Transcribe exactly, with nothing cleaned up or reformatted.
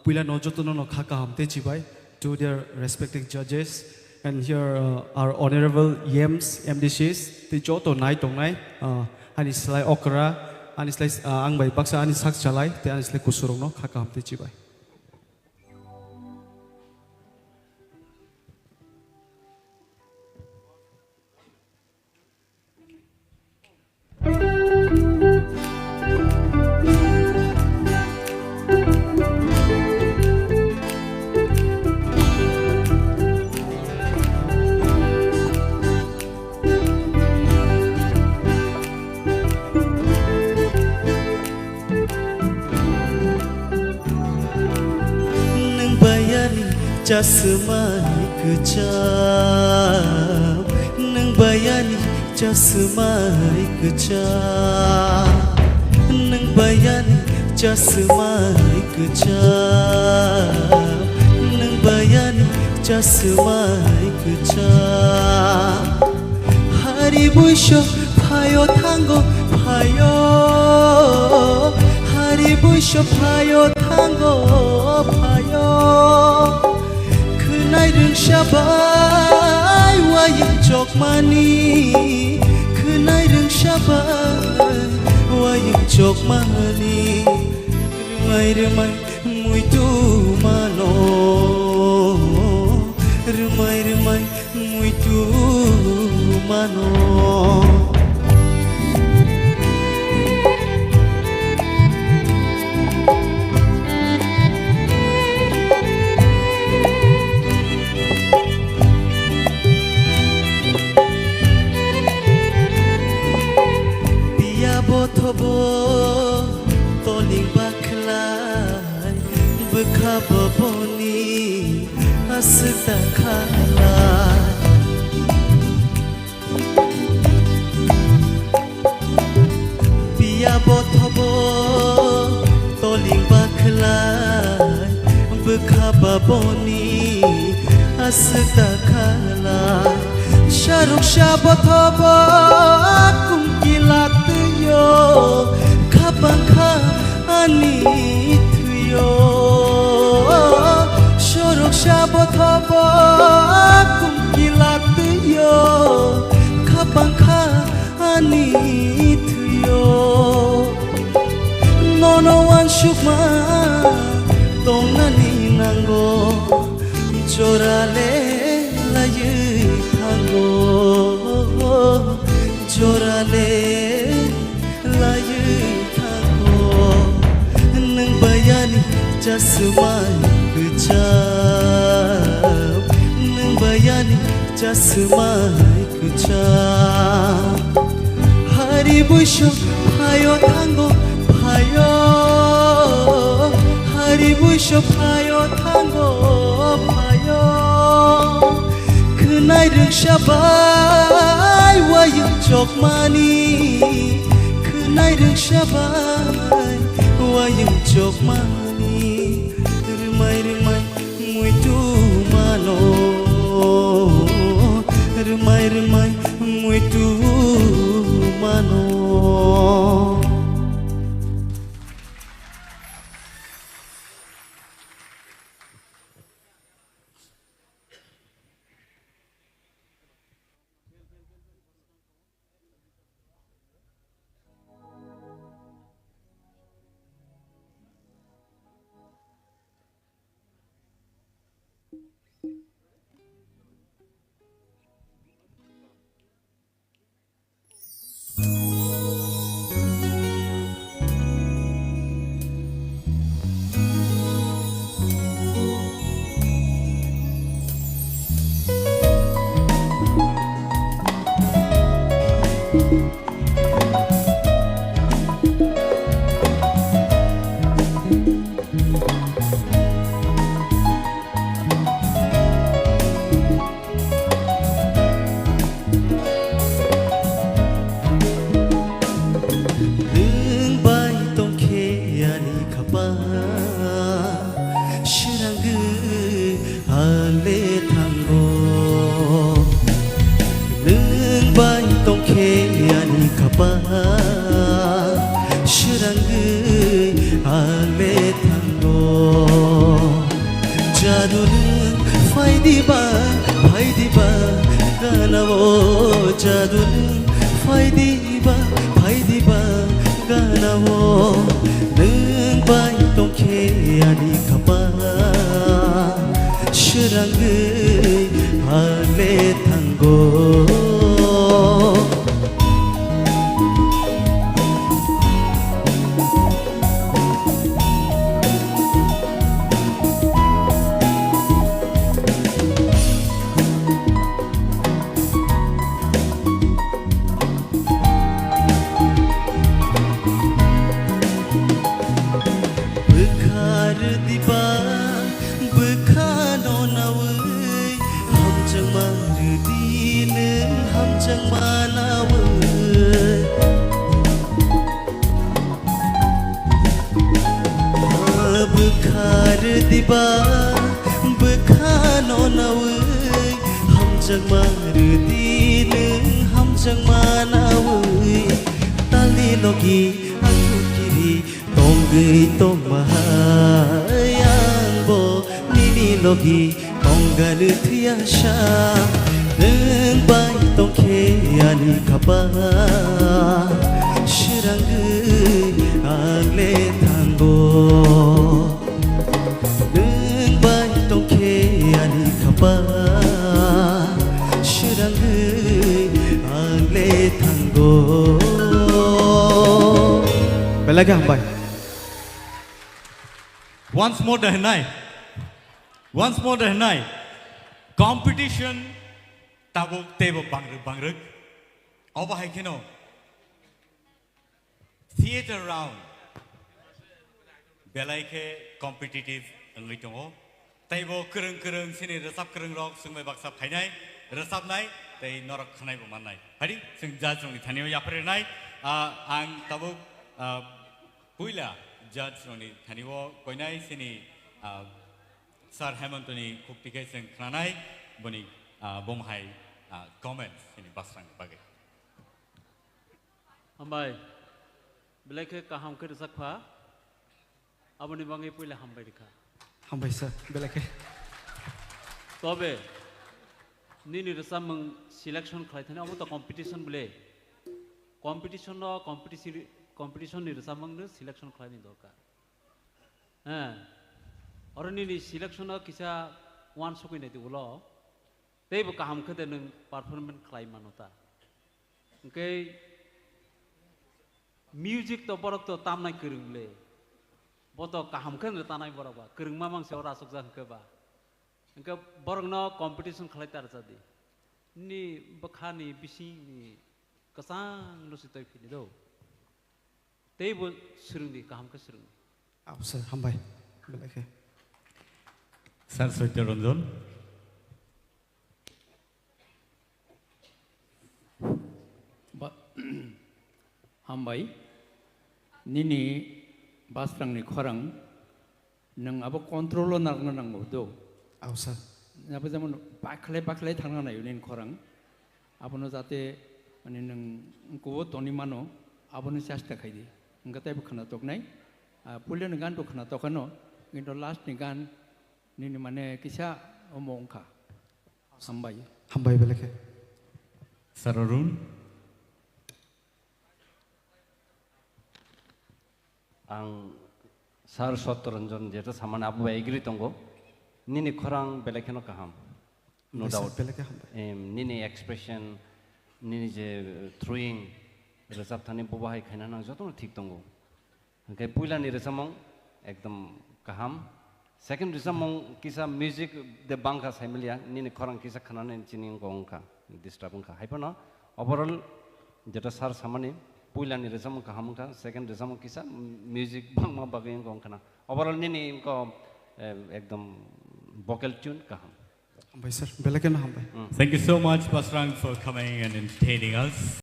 Puila no joto no no kha kaham tei chibai to their respected judges, and here, uh, our honorable E Ms, M D Cs, tei joto nai tongnai, uh, ani slai okra, ani slai, uh, ang bai baksa ani sak chalai, tei ani slai kusurok no kha kaham tei chibai. Nwng bayani chasmai kwcham, nwng bayani chasmai kwcham, nwng bayani chasmai kwcham, nwng bayani chasmai kwcham. Hari buiso phaio thango phaio, hari buiso phaio thango phaio. Khwnai rwngsa bai wayung chokmani, khwnai rwngsa bai wayung chokmani. Rwmai rwmai muitu mano, rwmai rwmai muitu mano. Piya bothobo toling bakhlai, bwkha boboni aswk ta khalai. Piya bothobo toling bakhlai, bwkha baboni aswk ta khalai. Saruksa bothobo kumkilak twiyo, khapang kha ani thwiyo. Saruksa bothobo kumkilak twiyo, khapang kha ani thwiyo. Nono uansukma tongnani nango, jorale laiwi thango, jorale laiwi thango. Nwng bayani chasmai kwcham, nwng bayani chasmai kwcham. Hari buiso phaio thango phaio, hari buiso phaio thango phaio. Khwnai rwngsa bai wayung chokmani, khwnai rwngsa bai wayung chokmani. Rwmai rwmai muitu mano, rwmai rwmai muitu mano. Rwdiba bwkhano nawi, hamjakma rwdi nwng hamjakma nawi. Talni logi ang kiri tongwi tongma hai, angbo nini logi tongani thwiya sa. Nwng bai tongkhe ani khapa, swrangwi ang le thango. Nwng bai tongkhe ani khapa, swrangwi ang le thango. Belai khe hambai. Once more da hwnai. Once more da hwnai. Competition tabuk teibo bangrwk bangrwk. Obo hai kheno theater round belai khe competitive wngwi tongo. Teibo kwrwng kwrwng chini rwchap kwrwng rok chwngbai baksa phainai, rwchapnai tei norok khwnaibo mannai. Phadi chwng judge rokni thani o yapharwi rwnai. Ah, ang tabuk, ah, puila judge rokni thani o koinai chini, ah, Sir Hemantoni khukti khe chwng khwnanai boni, ah, bom hai, ah, comments chini Basrang bagwi. Hambai. Belai khe kaham khe rwchap kha. Aboni bagwi puila hambai rwkha. Hambai sir, belai khe. Tobe, nini rwchapmung selection khlai thani, omo to competition bwle. Competition no, competition, competition ni rwchapmung no selection khlai ni dorkar. He. Oro nini selection no kisa uansukwi nai di ulo. Teibo kaham khe de nwng performance khlai mano ta. Hwnkhe music to borok to tamnai kwrwng le. Bo to kaham khe no tanai borok ba. Kwrwngma mangse oro aswkjak hwnkhe ba. Hwnkhe borokno competition khlai ta rwcha di. Nini bwkhani bisingni kwchangno se twi phini do. Teibo swrwng di, kaham khe swrwng di. Aw, sir, hambai. Belai khe. Sir Satya Ranjan. Ba-, hambai. Nini Basrangni khorang nwng abo control o narwkna nango do. Aw, sir. Abo jemon bakhlai bakhlai thangna naio nini khorang. Abono jate, mane, nwng kubo toni mano, abono chesta khai di. Hwnkhe teibo khwnatok nai. Ah, puilani gan to khwnatok ano, kintu last ni gan nini, mane, kisa omo wngkha. Hambai. Hambai belai khe. Sir Arun. Ang Sir Satya Ranjan jeta samani abo bai agree tongo. Nini khorang belai kheno kaham. No doubt. Belai khe hambai. Em, nini expression, nini je, uh, throwing, rwchap thani bobo hai khaina nang jotono thik tongo. Hwnkhe puilani rwchapmung ekdom kaham. Second rwchapmung kisa music de bangkha saimaliya, nini khorang kisa khwnanani chini wngkha, wngkha, disturb wngkha. Haiphano overall jeta sir samani, puilani rwchapmung kaham wngkha, second rwchapmung kisa music bangma bagwi wngkha, wngkha na. Overall nini wngkha, eh, ekdom vocal tune kaham. Hambai sir, belai kheno hambai. Mm. Thank you so much, Basrang, for coming and entertaining us.